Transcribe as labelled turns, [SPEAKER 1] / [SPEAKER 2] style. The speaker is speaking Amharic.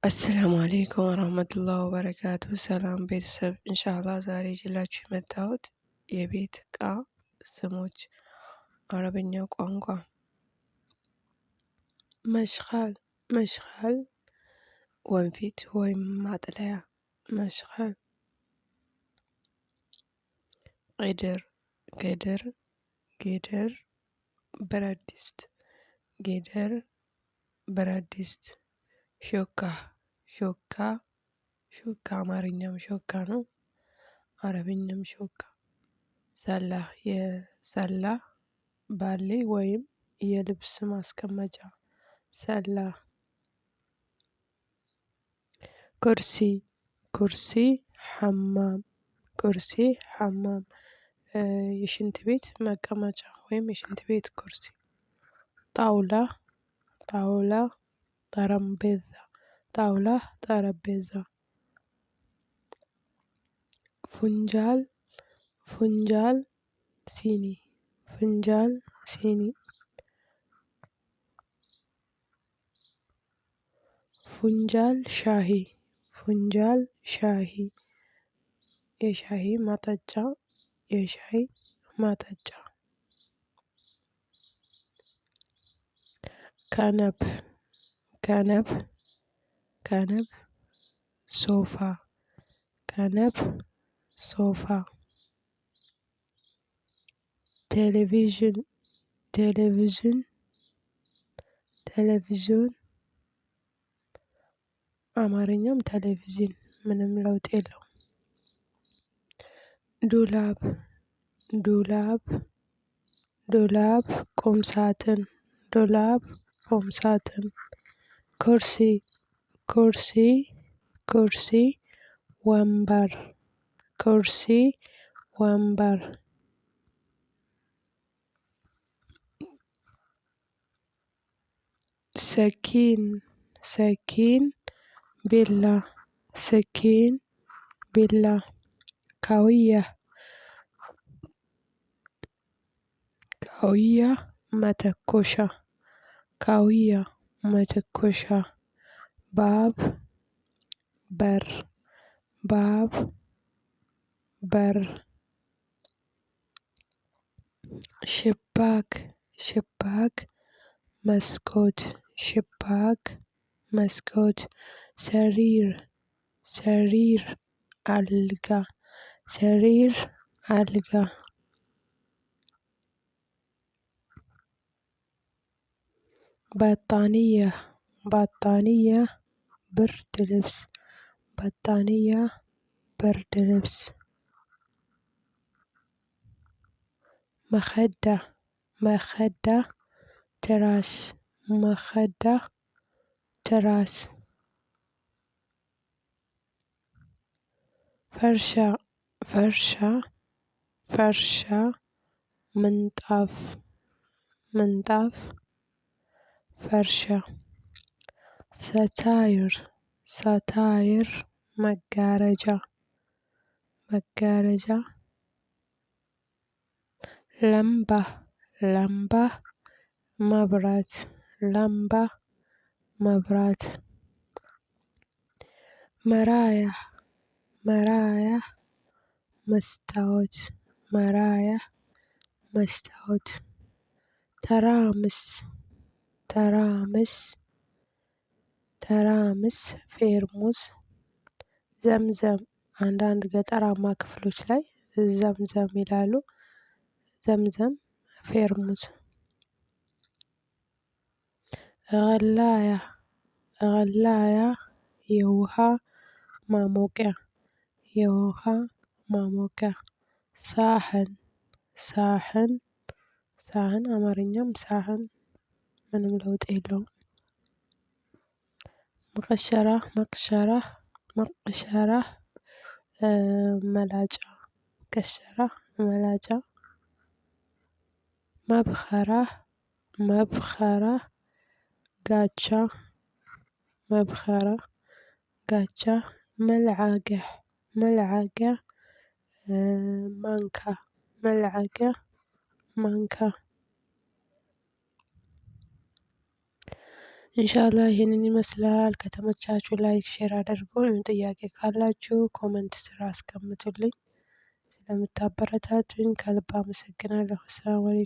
[SPEAKER 1] السلام عليكم ورحمة الله وبركاته። ሰላም ቤተሰብ፣ ኢንሻአላህ ዛሬ ይዤላችሁ የመጣሁት የቤት እቃ ስሞች አረብኛ ቋንቋ። مشخال مشخال ወንፊት ወይም ማጥለያ مشخال። قدر قدر قدر ብረት ድስት قدر ብረት ድስት። ሾካ ሾካ ሹካ አማርኛም ሾካ ነው፣ አረብኛም ሾካ። سلة የ سلة ባሊ ወይም የልብስ ማስቀመጫ سلة። كرسي كرسي حمام كرسي حمام የሽንት ቤት መቀመጫ ወይም የሽንት ቤት كرسي። طاولة طاولة ጠረምቤዛ طاولة ጠረጴዛ። فنجال فنجال ሲኒ فنجال ሲኒ። فنجال ሻሂ فنجال ሻሂ የሻሂ ማጠጫ የሻይ ማጠጫ። كنب كنب كنب ሶፋ كنب ሶፋ። ቴሌቪዥን ቴሌቪዥን ቴሌቪዥን አማርኛም ቴሌቪዥን ምንም ለውጥ የለውም። دولاب دولاب دولاب ቁም ሳጥን دولاب ቁም ሳጥን። كرسي كرسي كرسي ወንበር كرسي ወንበር። سكين سكين ቢላ سكين ቢላ። ካውያ ካውያ መተኮሻ ካውያ መተኮሻ። باب በር باب በር። شباك شباك መስኮት شباك መስኮት። سرير سرير አልጋ سرير አልጋ። بطانية بطانية ብርድ ልብስ بطانية ብርድ ልብስ። مخدة مخدة ትራስ مخدة ትራስ። فرشة فرشة فرشة ምንጣፍ ምንጣፍ فرشة። ستاير ستاير መጋረጃ መጋረጃ። لمبة لمبة መብራት لمبة መብራት። مرايا مرايا መስታወት مرايا መስታወት። ترامس ترامس ترامس ፌርሙስ። ዘምዘም አንዳንድ ገጠራማ ክፍሎች ላይ ዘምዘም ይላሉ። ዘምዘም ፌርሙስ። غلاية غلاية የውሃ ማሞቂያ የውሃ ማሞቂያ። ሳህን ሳህን ሳህን አማርኛም ሳህን ምንም ለውጥ የለውም። مقشرة مقشرة مقشرة መላጫ مقشرة መላጫ። مبخرة مبخرة ጋቻ مبخرة ጋቻ። ملعقة ملعقة ማንካ ملعقة ማንካ። ኢንሻአላህ ይህንን ይመስላል። ከተመቻችሁ like፣ share አድርጉ። ጥያቄ ካላችሁ comment ስር አስቀምጡልኝ። ስለምታበረታቱኝ ከልብ አመሰግናለሁ። አሰላሙ አለይኩም።